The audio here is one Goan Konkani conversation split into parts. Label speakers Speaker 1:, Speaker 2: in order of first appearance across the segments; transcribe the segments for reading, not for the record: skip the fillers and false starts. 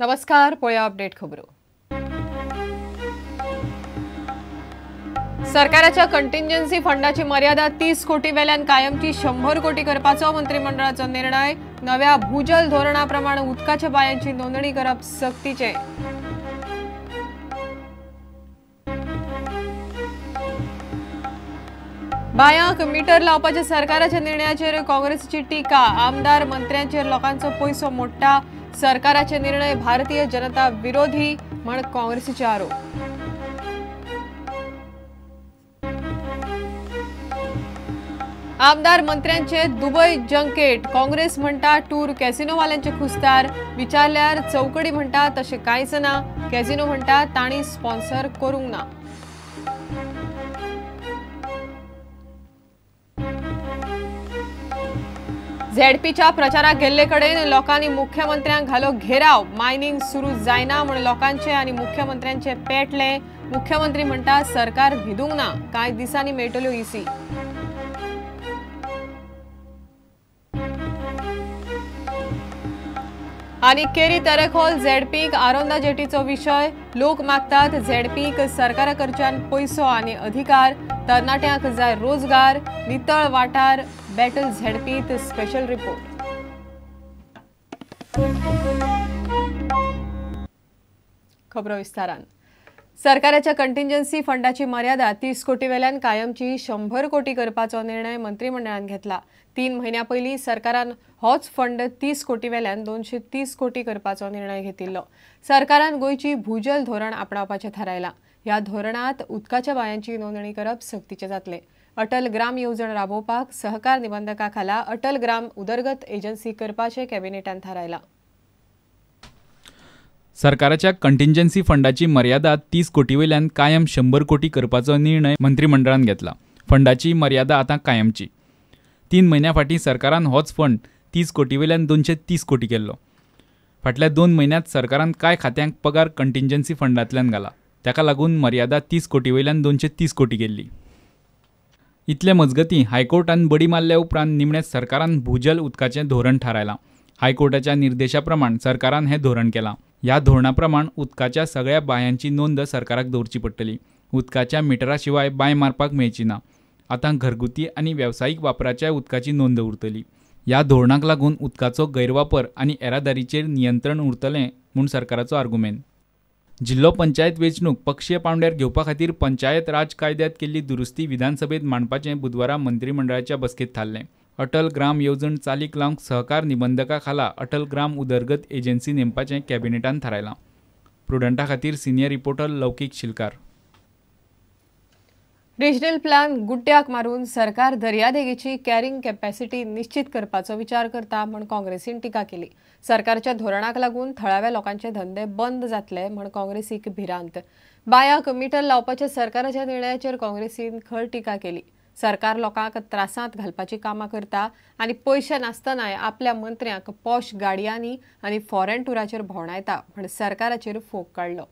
Speaker 1: नमस्कार, पळया अपडेट खबरो. सरकाराच्या कंटिंजन्सी फंडाची मर्यादा 30 कोटी वेल्यान कायमची 100 कोटी करपाचो मंत्रिमंडळाचो निर्णय. नव्या भूजल धोरणाप्रमाण उदकाच्या बायांची नोंदणी करप सक्तीचे. बायांक मीटर लावपाच्या सरकाराच्या निर्णयाचेर काँग्रेसीची टीका. आमदार मंत्र्यांचेर लोकांचो पयसो मोडटा. सरकाराचे निर्णय भारतीय जनता विरोधी म्हण काँग्रेसीचे आरोप. आमदार मंत्र्यांचे दुबय जंकेट. काँग्रेस म्हणटा टूर कॅसिनोवाल्यांचे खुस्तार. विचारल्यार चौकडी म्हणटा तशें कांयच ना. कॅसिनो म्हणटा तांणी स्पॉन्सर करूंक ना. झेडपीच्या प्रचाराक गेल्ले कडेन लोकांनी मुख्यमंत्र्यांक घालो घेराव. मायनिंग सुरू जायना म्हूण लोकांचे आनी मुख्यमंत्र्यांचे पेटले. मुख्यमंत्री म्हणटा सरकार न्हिदूंक ना, कांय दिसांनी मेळटल्यो ईसी. आनी केरी तेरेखोल झेडपीक आरोंदा जेटीचो विशय. लोक मागतात झेडपीक सरकारा कडच्यान पयसो आनी अधिकार. तरणाट्यांक जाय रोजगार. नितळ वाठार. बॅटल झेडपीत स्पेशल रिपोर्ट. खबरो विस्तारान. सरकाराच्या कंटिंजन्सी फंडाची मर्यादा 30 कोटी वेल्यान कायमची 100 कोटी करपाचो निर्णय मंत्रिमंडळान घेतला. 3 म्हयन्या पयलीं सरकारान होच फंड 30 कोटी वेल्यान 230 कोटी करपाचो निर्णय घेतिल्लो. सरकारान गोंयची भूजल धोरण आपणावपाचें थारायलां. ह्या धोरणांत उदकाच्या बायांची नोंदणी करप सक्तीचें जातलें. अटल ग्राम येवजण राबोवपाक सहकार निबंधका खाला अटल ग्राम उदरगत एजन्सी करपाचें कॅबिनेटान थारायलां.
Speaker 2: सरकाराच्या कंटिंजन्सी फंडाची मर्यादा 30 कोटी वयल्यान कायम 100 कोटी करपाचो निर्णय मंत्रिमंडळान घेतला. फंडाची मर्यादा आतां कायमची. 3 म्हयन्या फाटीं सरकारान होच फंड 30 कोटी वयल्यान 230 कोटी केल्लो. फाटल्या 2 म्हयन्यांत सरकारान कांय खात्यांक पगार कंटिंजन्सी फंडांतल्यान घाला. ताका लागून मर्यादा 30 कोटी वयल्यान 230 कोटी केल्ली. इतले मजगतीं हायकोर्टान बडी मारल्या उपरांत निमणें सरकारान भूजल उदकाचें धोरण थारायलां. हायकोर्टाच्या निर्देशा प्रमाण सरकारान हें धोरण केलां. ह्या धोरणा प्रमाण उदकाच्या सगळ्या बायांची नोंद सरकाराक दवरची पडटली. उदकाच्या मिटरा शिवाय बांय मारपाक मेळची ना. आतां घरगुती आनी वेवसायीक वापराच्या उदकाची नोंद उरतली. ह्या धोरणाक लागून उदकाचो गैरवापर आनी येरादारीचेर नियंत्रण उरतलें म्हूण सरकाराचो आर्गुमेंत. जिल्लो पंचायत वेंचणूक पक्षीय पांवड्यार घेवपा खातीर पंचायत राज कायद्यांत केल्ली दुरुस्ती विधानसभेत मांडपाचें बुधवारा मंत्रिमंडळाच्या बसकेंत थारलें. अटल ग्राम येवजण चालीक लावंक सहकार निबंधका खाला अटल ग्राम उदरगत एजन्सी नेमपाचें कॅबिनेटान थारायलां. प्रुडंटा खातीर senior reporter Laukik Shilkar.
Speaker 1: Regional plan गुड्ड्याक मारून सरकार दर्यादेगेची कॅरिंग कॅपॅसिटी निश्चित करपाचो विचार करता म्हूण काँग्रेसीन टिका केली. सरकारच्या धोरणाक लागून थळाव्या लोकांचे धंदे बंद जातले म्हूण काँग्रेसीक भिरांत. बायांक मीटर लावपाच्या सरकाराच्या निर्णयाचेर काँग्रेसीन खर टिका केली. सरकार लोकांक त्रासांत घालपाची कामां करता आनी पयशे नासतनाय आपल्या मंत्र्यांक पॉश गाडयांनी आनी फॉरेन टुराचेर भोंवडायता म्हूण सरकाराचेर फोग काडलो.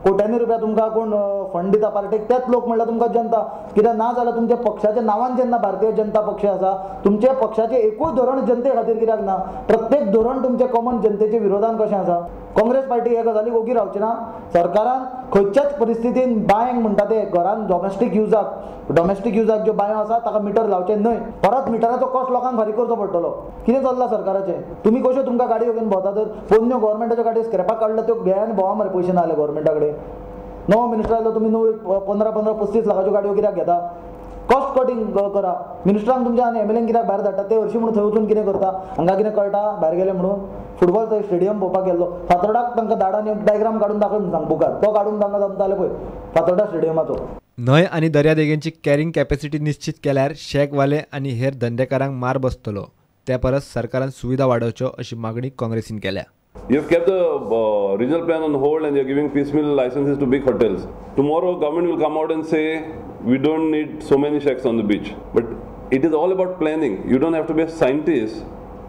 Speaker 3: कोट्यांनी रुपया तुमकां कोण फंड दिता पार्टीक, तेच लोक म्हणल्यार तुमकां जनता. कित्याक ना जाल्यार तुमच्या पक्षाच्या नांवान जेन्ना भारतीय जनता पक्ष आसा, तुमच्या पक्षाचें एकूय धोरण जनते खातीर कित्याक ना? प्रत्येक धोरण तुमचें कॉमन जनतेच्या विरोधान कशें आसा? काँग्रेस पार्टी हे गजालीक ओगी रावची ना. सरकारान खंयच्याच परिस्थितीन बांयक म्हणटा ते घरान डोमेस्टीक युजाक ज्यो बांयो आसा ताका मिटर लावचें न्हय. परत मिटराचो कॉस्ट लोकांक फारीक करचो पडटलो. कितें चल्लां सरकाराचें? तुमी कश्यो तुमकां गाडयो घेवन भोंवता तर पोन्न्यो गव्हर्मेंटाच्यो गाडयो स्क्रॅपाक काडल्या त्यो घेया आनी भोंवा मरे, पयशे ना जाल्यार गव्हर्मेंटा कडेन. नवो मिनिस्टर आयलो तुमी नव्यो 15, 15, 35 लाखाच्यो गाडयो कित्याक घेता? कॉस्ट कटिंग करा. मिनिस्टरांक तुमच्या आनी एमएलएन कित्याक भायर धाडटा? ते हरशीं म्हणून थंय वचून कितें करता? हांगा कितें कळटा भायर गेले म्हणून? फुटबॉल थंय स्टेडियम पळोवपाक गेल्लो फातोर्डाक तांकां धाडान डायग्राम काडून दाखय म्हणून सांग बुकार, तो काडून तांकां जमताले पळय फातोर्डा स्टेडियमाचो.
Speaker 4: न्हंय आनी दर्यादेगेंची कॅरिंग कॅपॅसिटी निश्चित केल्यार शॅकवाले आनी हेर धंदेकारांक मार बसतलो. त्या परस सरकारान सुविधा वाडोवच्यो अशी मागणी काँग्रेसीन केल्या.
Speaker 5: You have kept the regional plan on hold and you are giving piecemeal licenses to big hotels. Tomorrow government will come out and say we don't need so many shacks on the beach. But it is all about planning. You don't have to be a scientist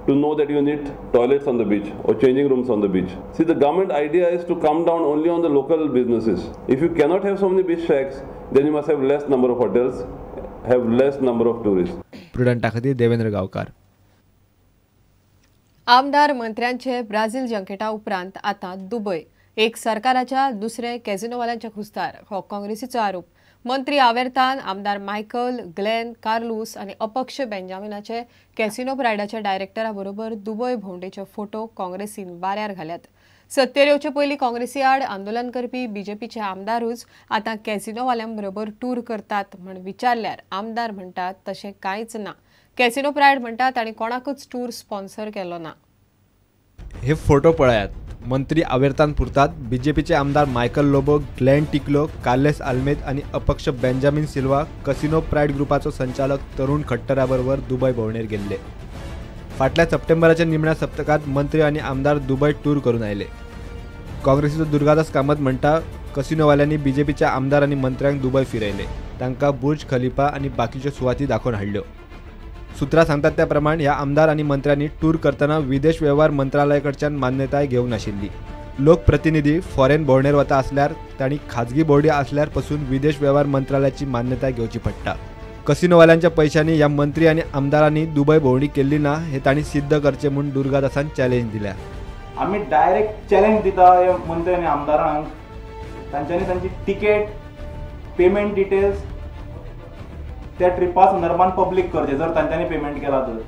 Speaker 5: to know that you need toilets on the beach or changing rooms on the beach. See, the government idea is to come down only on the local businesses. If you cannot have so many beach shacks, then you must have less number of hotels, have less number of tourists.
Speaker 4: Prudenta खातीर देवेंद्र गांवकार.
Speaker 1: आमदार मंत्र्यांचे ब्राझील जंकेटा उपरांत आतां दुबय, एक सरकाराच्या दुसरे कॅझिनोवाल्यांच्या खुस्तार हो काँग्रेसीचो आरोप। मंत्री आवेर्तान आमदार मायकल ग्लेन कार्लूस आनी अपक्ष बेंजामिनाचे कॅसिनो प्रायडाच्या डायरेक्टरा बरोबर दुबय भोंवडेचे फोटो काँग्रेसीन वाऱ्यार घाल्यात। सत्तेर येवचे पयलीं काँग्रेसी आड आंदोलन करपी बीजेपीचे आमदारूच आतां कॅसिनोवाल्यां बरोबर टूर करतात म्हण विचारल्यार आमदार म्हणटात तशें कांयच ना। कॅसिनो प्रायड म्हणटात आनी कोणाकूच टूर स्पॉन्सर केलो ना।
Speaker 4: हे फोटो पळयात, मंत्री आवेर्तान पुरतात बीजेपीचे आमदार मायकल लोबो, ग्लेन टिकलो, कार्लेस आल्मेद आनी अपक्ष बेंजामिन सिल्वा कसिनो प्रायड ग्रुपाचो संचालक तरुण खट्टरा बरोबर दुबय भोंवडेर गेल्ले। फाटल्या सप्टेंबराच्या निमण्या सप्तकांत मंत्री आनी आमदार दुबय टूर करून आयले। काँग्रेसीचो दुर्गादास कामत म्हणटा कसिनोवाल्यांनी बीजेपीच्या आमदार आनी मंत्र्यांक दुबय फिरयले, तांकां बुर्ज खलिफा आनी बाकीच्यो सुवाती दाखोवन हाडल्यो। सूत्रां सांगतात त्या प्रमाण ह्या आमदार आनी मंत्र्यांनी टूर करतना विदेश वेव्हार मंत्रालयाकडच्यान मान्यताय घेवंक नाशिल्ली। लोकप्रतिनिधी फॉरेन भोंवडेर वता आसल्यार तांणी खाजगी भोंवडी आसल्यार पसून विदेश वेव्हार मंत्रालयाची मान्यताय घेवची पडटा। कसिनोवाल्यांच्या पैशांनी ह्या मंत्री आनी आमदारांनी दुबय भोंवडी केल्ली ना हे तांणी सिद्ध करचें म्हूण दुर्गादासान चॅलेंज दिल्या।
Speaker 6: आमी डायरेक्ट चॅलेंज दिता हे मंत्री आनी आमदारांक, तांच्यांनी तांची तिकेट, पेमेंट डिटेल्स त्या ट्रिपा संदर्भात पब्लीक करचे जर तांच्यांनी पेमेंट केला तर।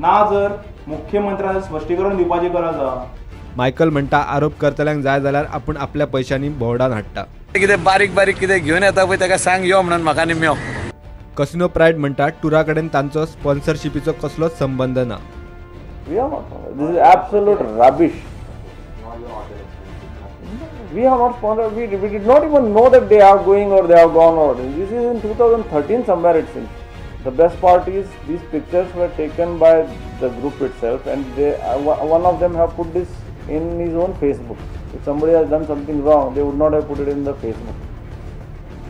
Speaker 6: ना जर मुख्यमंत्र्यान स्पश्टीकरण दिवपाची गरज आसा।
Speaker 4: मायकल म्हणटा आरोप करतल्यांक जाय जाल्यार आपूण आपल्या पैशांनी भोंवडान हाडटा।
Speaker 7: कितें बारीक बारीक कितें घेवन येता पळय ताका सांग यो म्हणून म्हाका निम्यो।
Speaker 4: कसिनो प्रायड म्हणटा टुरा कडेन तांचो स्पॉन्सरशिपीचो कसलोच संबंद ना।
Speaker 8: This is absolute rubbish. We have not sponsored. We did not even know that they are going or they have gone or this is in 2013 somewhere it seems. The best part is these pictures were taken by the group itself and they one of them have put this in his own Facebook. If somebody has done something wrong, they would not have put it in the Facebook.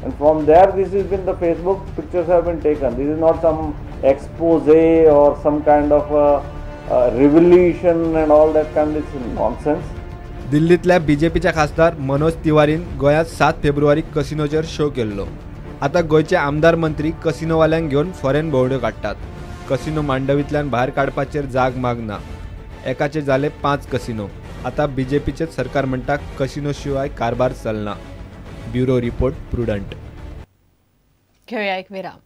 Speaker 8: And from there, this has been the Facebook pictures have been taken. This is not some expose or some kind of a revolution and all that kind of nonsense.
Speaker 4: दिल्लीतल्या बीजेपीच्या खासदार मनोज तिवारीन गोंयांत 7 फेब्रुवारीक कसिनोचेर शो केल्लो। आतां गोंयचे आमदार मंत्री कसिनोवाल्यांक घेवन फॉरेन भोंवड्यो काडटात। कसिनो मांडवींतल्यान भायर काडपाचेर जाग माग ना। एकाचे जाले 5 कसिनो। आतां बीजेपीचेच सरकार म्हणटा कसिनो शिवाय कारभार चलना। Bureau report, Prudent.
Speaker 1: घेवया एक विराम।